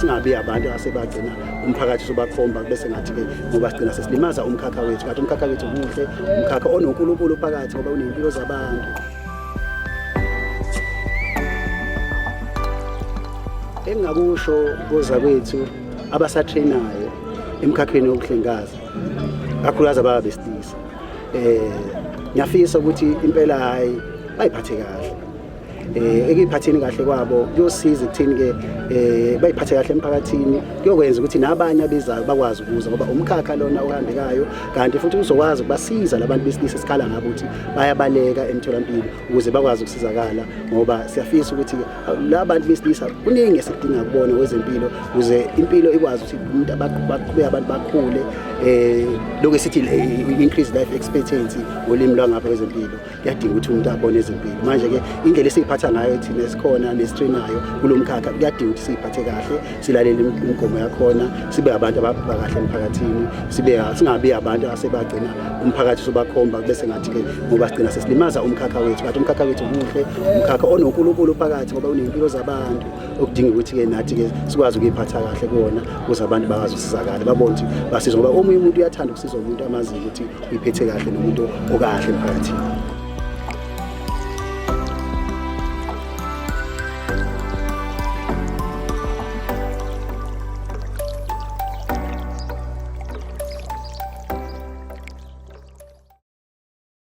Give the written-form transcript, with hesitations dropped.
Singabi abantu asebagcina umphakathi usubakhomba bese ngathi-ke ngoba sigcina sesilimaza umkhakha wethu, kanti umkhakha wethu muhle, umkhakha onoNkulunkulu phakathi ngoba uney'mpilo zabantu. Engingakusho kozakwethu abasatrainayo emkhakheni wokuhlengaza, kakhulukazi ababa besilisa, ngiyafisa ukuthi impela hhayi bayiphathe kahle. Ekuyiphatheni kahle kwabo kuyosiza ekutheni ke bayiphathe kahle emphakathini, kuyokwenza ukuthi nabanye abezayo bakwazi ukuza ngoba umkhakha lona ohambekayo, kanti futhi uzokwazi ukubasiza labantu besilisa esikhala ngabo ukuthi bayabaleka emtholampilo ukuze bakwazi ukusizakala, ngoba siyafisa ukuthi la bantu besilisa kuningi esidinga kubona kwezempilo ukuze impilo ikwazi ukuthi umuntu abaqhubeke abantu bakhule, lokho esithi increase life expectancy ngolimi lwangapha kwezempilo. Kuyadinga ukuthi umuntu abone ezempilo. Manje-ke indlela esiyiphatha ngayo thina esikhona nesitrinayo kulo mkhakha, kuyadinga ukuthi siyiphathe kahle, silalele imigomo yakhona, sibe abantu abakahle emphakathini, sibe singabi abantu asebagcina umphakathi usubakhomba bese ngathi-ke ngoba sigcina sesilimaza umkhakha wethu, kanti umkhakha wethu muhle, umkhakha onoNkulunkulu phakathi ngoba uney'mpilo zabantu okudinga ukuthi-ke nathi-ke sikwazi ukuyiphatha kahle kuwona ukuze abantu bakwazi ukusizakala, babone ukuthi basizwe, ngoba omunye umuntu uyathanda ukusiza umuntu amaziyo ukuthi uyiphethe kahle nomuntu okahle emphakathini.